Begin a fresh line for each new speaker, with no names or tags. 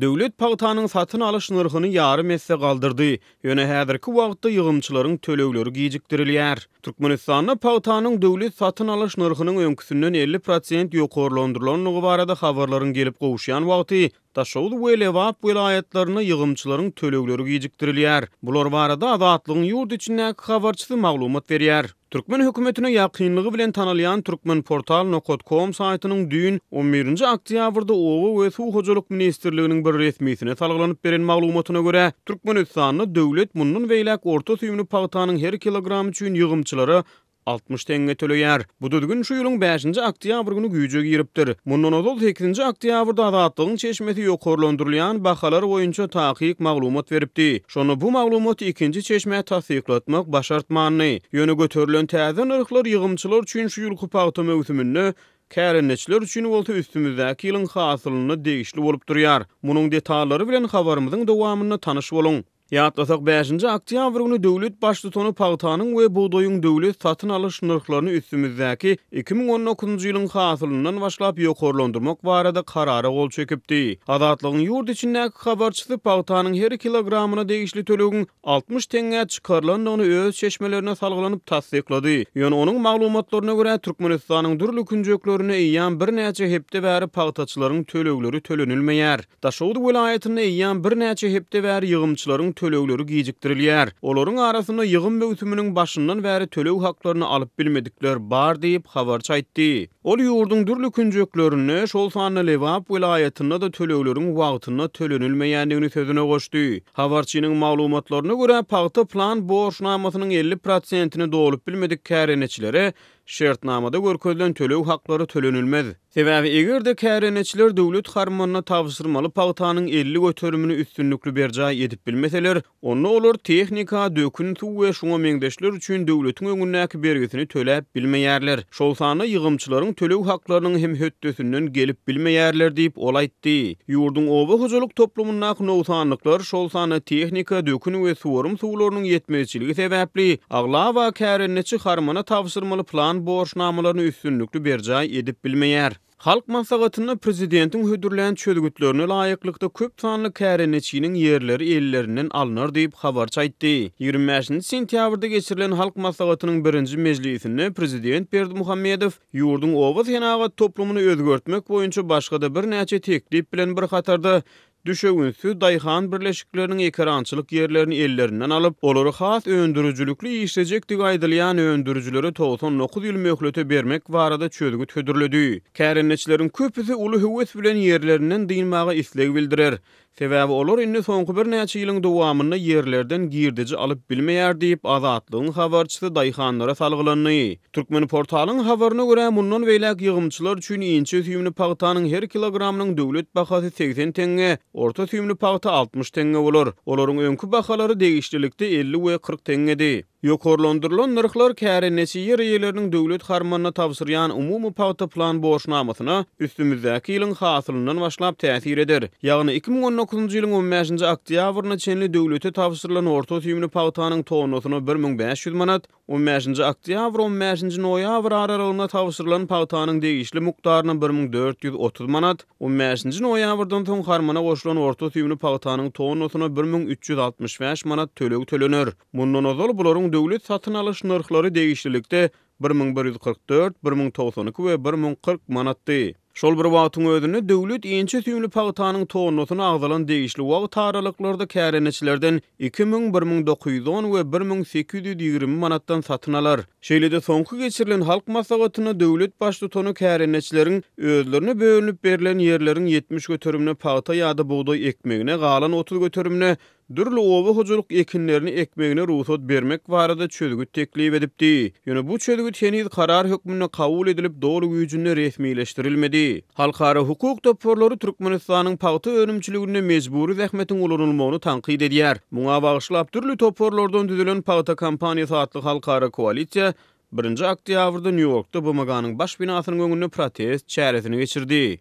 Döwlet pagtanyň satyn alyş nyrhyny ýarym esse galdyrdy, ýöne häzirki wagtda ýygymçylaryň tölegleri gijikdirilýär. Türkmenistanda pagtanyň döwlet satyn alyş nyrhynyň öňküsinden 50 prosent ýokarlandyrylandygy barada habarlaryň gelip gowuşýan wagty, Daşoguz we Lebap welaýatlarynda ýygymçylaryň tölegleri gijikdirilýär. Bular barada Azatlygyň ýurt içindäki habarçysy maglumat berýär. Türkmen hökümetine ýakynlygy bilen tanalýan Turkmenportal nokat kom saýtynyň düýn, on birinji oktýabrda Oba we suw hojalyk ministrliginiň bir resmisine salgylanyp beren maglumatyna görä, Türkmenistanda döwlet mundan beýläk orta süýümli pagtanyň her kilogramy üçin ýygymçylara 60 teňňe töleýär. Bu düzgün şu ýylyň bäşinji oktýabr güni güýje giripdir. Mundan ozal sekizinji oktýabrda Azatlygyň çeşmesi ýokarlandyrylýan bahalar boýunça takyk maglumat beripdi. Şonda bu maglumaty ikinji çeşmä tassyklatmak başartmandy. Ýöne göterilen täze nyrhlar ýygymçylar üçin şu ýylky pagta möwsüminde, kärendeçiler üçin bolsa üstümizdäki ýylyň hasylynda degişli bolup durýar. Munuň detallary bilen habarymyzyň dowamynda tanyş boluň. Ýatlasak, bäşinji oktýabr güni döwlet Baştutany pagtanyň we bugdaýyň döwlet satyn alyş nyrhlaryny üstümizdäki 2019-njy ýylyň hasylyndan başlap ýokarlandyrmak barada Karara gol çekipdi. Azatlygyň ýurt içindäki habarçysy pagtanyň her kilogramyna degişli tölegiň 60 teňňä çykarylandygyny öz çeşmelerine salgylanyp tassyklady. Ýöne onuň maglumatlaryna görä, Türkmenistanyň dürli künjeklerinde eýýäm birnäçe hepde bäri pagtaçylaryň tölegleri tölenilmeýär. Daşoguz welaýatynda eýýäm birnäçe hepde bäri ýygymçylaryň tölegleri gijikdirilýär. Olaryň arasynda ýygym möwsüminiň başyndan bäri töleg haklaryny alyp bilmedikler bar diýip, habarçy aýtdy. Ol ýurduň dürli künjeklerinde, şol sanda Lebap welaýatynda-da tölegleriň wagtynda tölenilmeýändigini sözüne goşdy. Habarçynyň maglumatlaryna görä, pagta plan borçnamasynyň 50 prosentini dolup bilmedik kärendeçilere şertnamada görkezilen töleg haklary tölenilmez. Sebäbi eger-de kärendeçiler döwlet harmanyna tabşyrmaly pagtanyň 50 göterimini üstünlikli berjaý edip bilmeseler, onda olar tehnika, dökün, suw we şuňa meňzeşler üçin döwletiň öňündäki bergisini töläp bilmeýärler. Şol sanda ýygymçylaryň töleg haklarynyň hem hötdesinden gelip bilmeýärler diýip, ol aýtdy. Ýurduň oba hojalyk toplumyndaky nogsanlyklar, şol sanda tehnika, dökün we suwarym suwlarynyň ýetmezçiligi sebäpli, aglaba kärendeçi harmana tabşyrmaly plan borçnamalaryny üstünlikli berjaý edip bilmeýär. Halk Maslahatynda prezidentiň hödürlän çözgütlerine laýyklykda köp sanly kärendeçiniň ýerleri ellerinden alnar diýip, habarçy aýtdy. 25-nji sentýabrda geçirilen Halk Maslahatynyň birinji mejlisinde prezident Berdimuhamedow Ýurduň oba senagat toplumyny özgertmek boýunça başga-da birnäçe teklip bilen bir hatarda, düşewüntsiz daýhan birleşikleriniň ekerançylyk ýerlerini ellerinden alyp, olary has öndürijilikli işlejekdigi aýdylýan öndürijilere 99 ýyl möhlete bermek barada çözgüt hödürledi. Kärendeçileriň köpüsi uly höwes bilen ýerlerinden dynmaga isleg bildirer. Sebäbi olar indi soňky birnäçe ýylyň dowamynda ýerlerden girdeji alyp bilmeýär diýip, Azatlygyň habarçysy daýhanlara salgylandy. Türkmenportalyň habaryna görä, mundan beýläk ýygymçylar üçin inçe süýümli pagtanyň her kilogramynyň döwlet bahasy 80 teňňe, orta süýümli pagta 60 teňňe bolar. Olaryň öňki bahalary degişlilikde 50 we 40 teňňedi. Ýokarlandyrylan nyrhlar kärendeçi ýer eýeleriniň döwlet harmanyna tabşyrýan umumy pagta plan borçnamasyna üstümizdäki ýylyň hasylyndan başlap täsir eder. Ýagny 2019-njy ýylyň on bäşinji oktýabryna çenli döwlete tabşyrylan orta süýümli pagtanyň tonnasyna 1500 manat, on bäşinji oktýabr-on bäşinji noýabr aralygynda tabşyrylan pagtanyň degişli mukdaryna 1430 manat, On bäşinji noýabrdan soň harmana goşulan orta süýümli pagtanyň tonnasyna 1365 manat töleg tölener. Mundan ozal bularyň döwlet satyn alyş nyrhlary degişlilikde 1144, 1092 we 1040 manatdy. Şol bir wagtyň özünde döwlet inçe süýümli pagtanyň tonnasyny agzalan degişli wagt aralyklarda kärendeçilerden 2000, 1910 we 1820 manatdan satyn alar. Şeýle-de soňky geçirilen Halk maslahatynda döwlet Baştutany kärendeçileriň özlerine bölünip berlen ýerleriň 70 göterimine pagta ýa-da bugdaý ekmegine, galan 30 göterimine dürli oba hojalyk ekinlerini ekmegine rugsat bermek barada çözgüt teklip edipdi. Ýöne bu çözgüt heniz karar hökmünde kabul edilip, doly güýjünde resmileşdirilmedi. Halkara hukuk toparlary Türkmenistanyň pagta önümçiliginde mejbury zähmetiň ulanylmagyny tankyt edýär. Muňa bagyşlap dürli toparlardan düzülen Pagta kampaniýasy atly halkara koalisiýa birinji oktýabrda Nýu-Ýorkda BMG-niň baş binasynyň öňünde protest çäresini geçirdi.